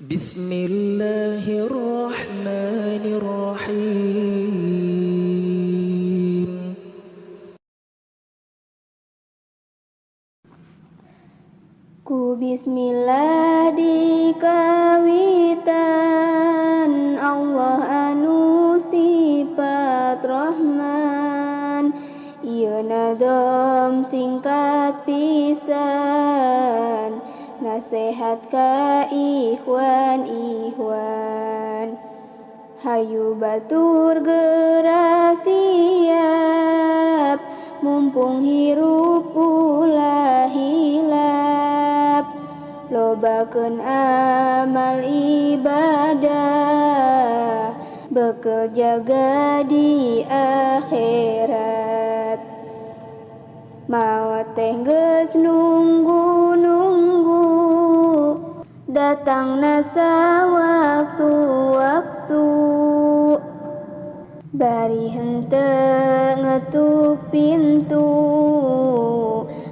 Bismillahirrahmanirrahim. Ku bismillah dikawitan, Allah anu sifat Rahman. Ieu nadom singkat pisan, nasihat ka ikhwan ikhwan. Hayu batur geura siap, mumpung hirup ulah hilap. Lobakeun amal ibadah, bekel jaga di akhirat. Maot teh geus nunggu-nunggu, datangna sawaktu-waktu. Bari henteu ngetuk pintu,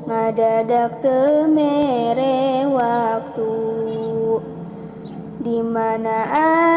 ngadadak teu mere waktu. Di mana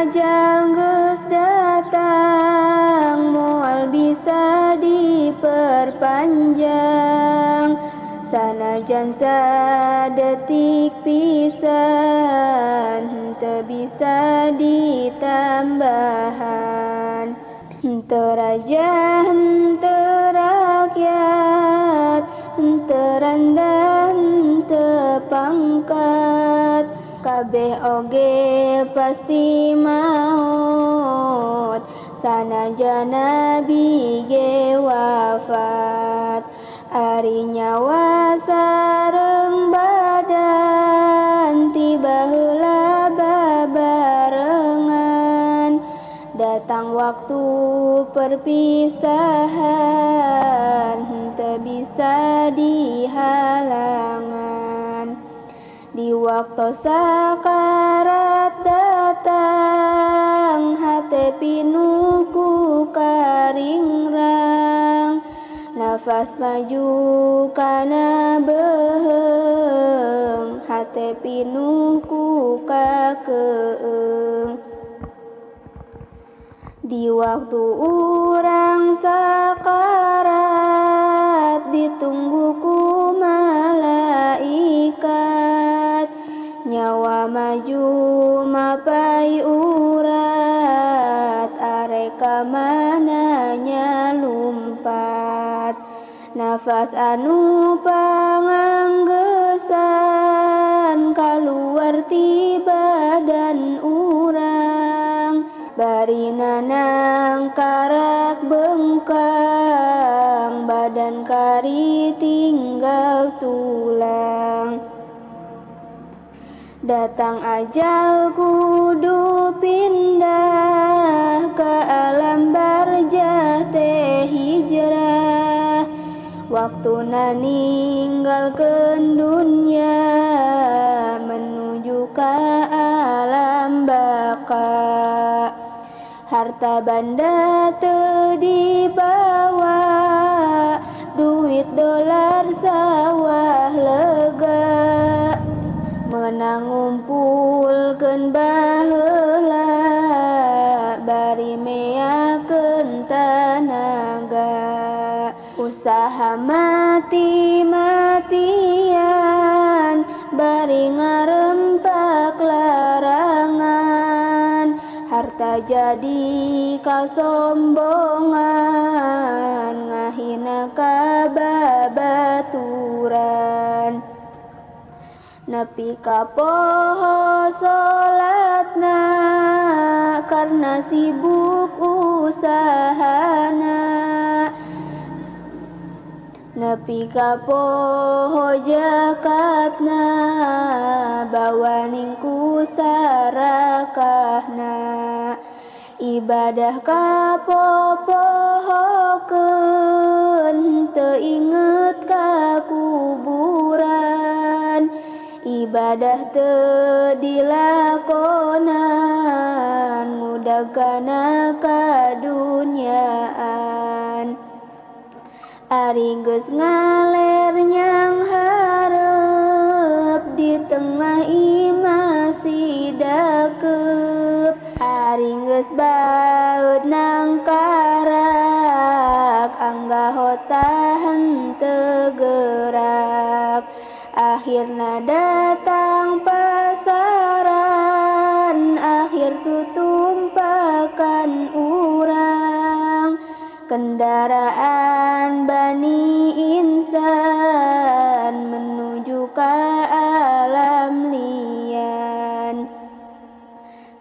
ajal geus datang, moal bisa diperpanjang. Sanajan sadetik pisan, henteu bisa ditambahan. Henteu raja, henteu rakyat, henteu randa, henteu pangkat. Kabeh oge pasti maot, sanajan nabi ge wafat. Ari nyawa sareng badan, tiba heula babarengan. Datang waktu perpisahan, henteu bisa dihalangan. Di waktu sakarat datang, hate pinuh ku karingrang. Nafas maju kana beuheung, hate pinuh ku kakeung. Di waktu urang sakarat, ditunggu ku malaikat. Nyawa maju mapai urat, arek ka mananya lumpat. Nafas anu panganggesan, kaluar ti badan urang. Bari nanang karak bengkang, badan kari tinggal tulang. Datang ajal kudu pindah, ke alam barjah teh hijrah. Waktuna ninggalkeun dunya, menuju ka alam baka. Harta banda teu dibawa, duit dolar sawah lega. Meunang ngumpulkeun baheula, bari meakeun tanaga. Usaha mati-matian, bari ngarempak larangan. Harta jadi kasombongan, ngahina ka babaturan. Nepi ka poho salatna, karna sibuk usahana. Nepi ka poho jakatna, bawaning ku sarakahna. Ibadah ka popohokeun, teu inget ka kuburan. Ibadah teu dilakonan, ngudag kana kadunyaan. Ari geus ngaler nyang hareup, di tengah imah sidak. Ari geus baeud nangkarak anggahota henteu gerak. Akhirna datang pasaran, akhir tutumpakan urang. Kendaraan bani insan menuju ka alam lian.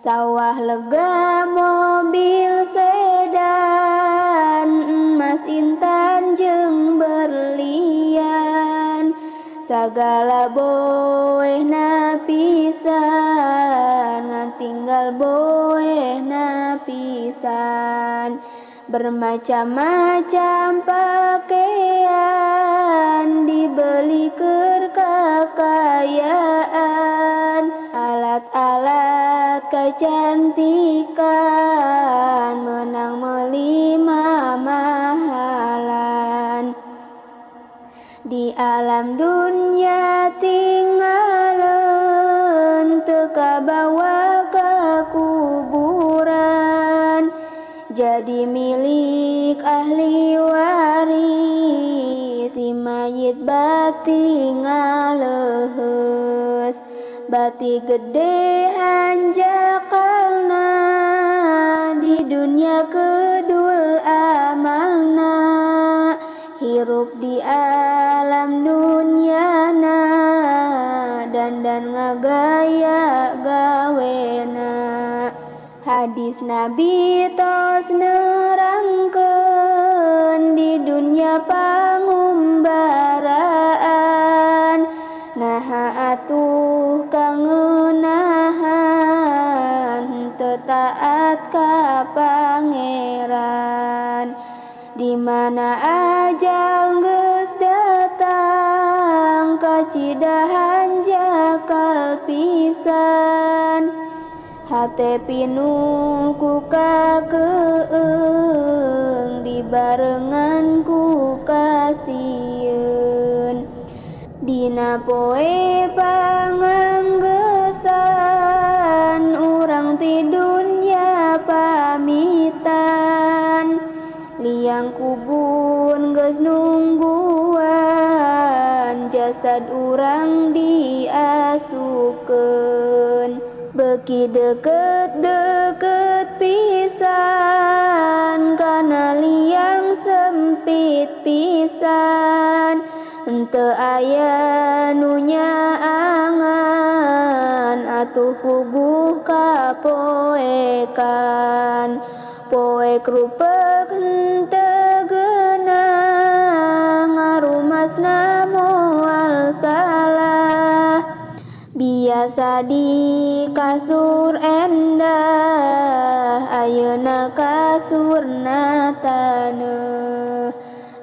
Sawah lega mobil sedan, emas intan jeung berlian. Sagala boehna pisan, ngan tinggal boehna pisan. Bermacam-macam pakaian dibeli keur kakayaan. Alat-alat kecantikan menang meuli mamahalan. Di alam dunia tinggalin, teu kabawa ka kuburan. Jadi milik ahli waris, si mayit bati ngaleheus. Bati gede hanjakalna, di dunia kedul amalna. Hirup di alam dunyana, dandan ngagaya gawena. Hadis Nabi tos nerangkeun, di dunia pangumbaraan. Naha atuh kangeunahan, teu taat ka pangeran. Di mana ajal geus datang, kacidahan jakal pisan. Hate pinuh ku kakeung, dibarengan ku kasieun. Dina poe panganggesan, urang ti dunya pamitan. Liang kubur geus nungguan, jasad urang diasupkeun. Beuki deket-deket pisan, kana liang sempit pisan. Henteu aya nu nyaangan, atuh puguh kapoekan. Poek rupek henteu geunah, ngarumasna moal salah. Biasa di kasur endah, ayeuna kasurna taneuh.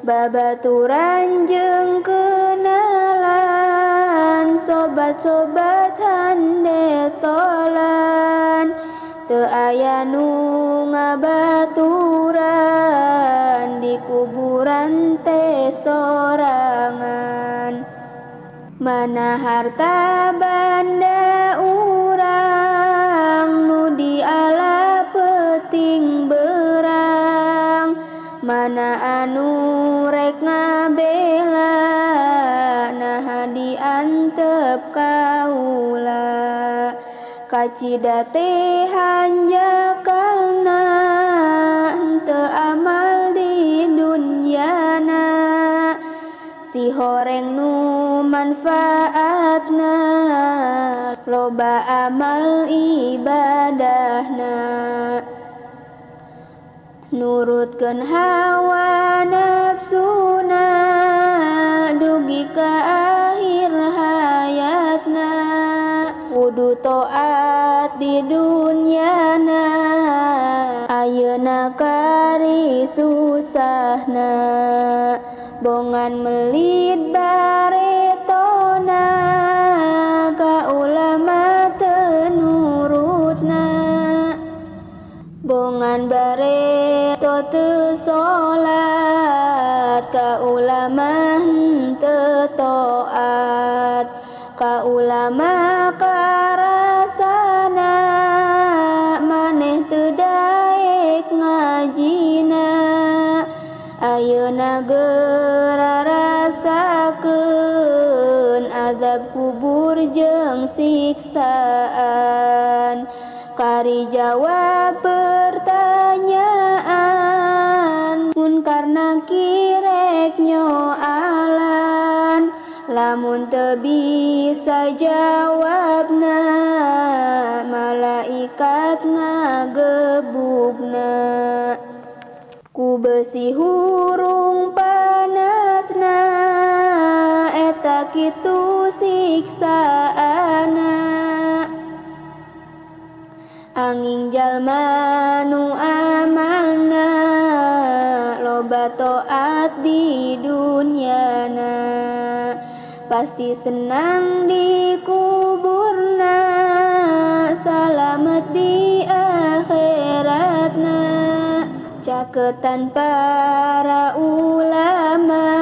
Babaturan jeung kenalan, sobat-sobat handetolan. Teu aya nu ngabaturan, di kuburan teh sorangan. Mana harta banda urang, nu diala peuting berang. Mana anu rek ngabela, naha diantep kaula. Kacida teh hanjakalna, henteu amal di dunyana. Si horeng nu manfaatna, loba amal ibadahna. Nurutkeun hawa nafsuna, dugi ka akhir hayatna. Kudu taat di dunyana, ayeuna kari susahna. Bongan melit baretona, ka ulama teu nurutna. Bongan bareto teu salat, ka ulama henteu taat. Ka ulama karasana, maneh teu teu rarasakeun azab kubur jeung siksaan. Kari jawab pertanyaan munkar nakir rek nyoalan. Lamun teu bisa jawabna malaikat ngagebugna. Ku besi hurung panasna eta kitu siksaana. Angin jalma nu amalna loba taat di dunyana, pasti senang di kuburna, salamet di akhiratna. Caketan para ulama,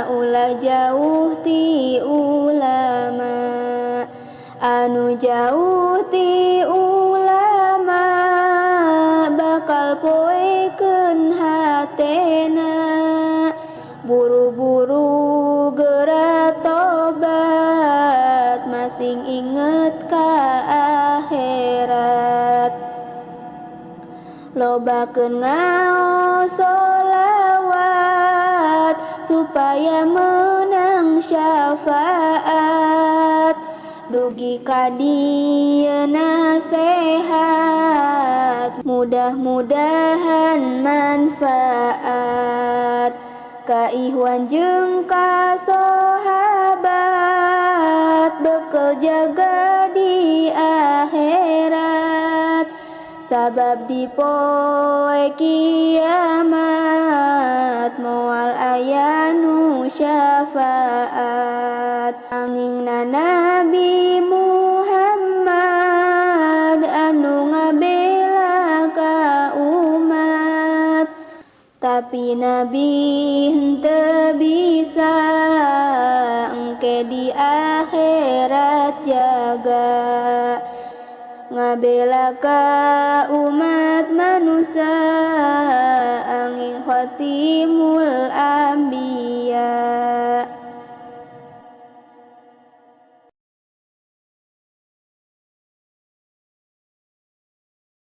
ulah jauh ti ulama. Anu jauh ti ulama bakal poekeun hatena. Buru-buru geura tobat, masing inget ka akhirat. Lobakeun ngaos sholawat supaya menang syafaat. Dugi ka dieu nasehat, mudah-mudahan manfaat. Ka ihwan jeung ka sahabat, bekel jaga di akhirat. Sabab di poe kiamat moal aya nu syafaat. Angingna Nabi Muhammad anu ngabela ka umat, tapi Nabi henteu bisa engke di akhirat jaga. Ngabela ka umat manusia angin khotimul.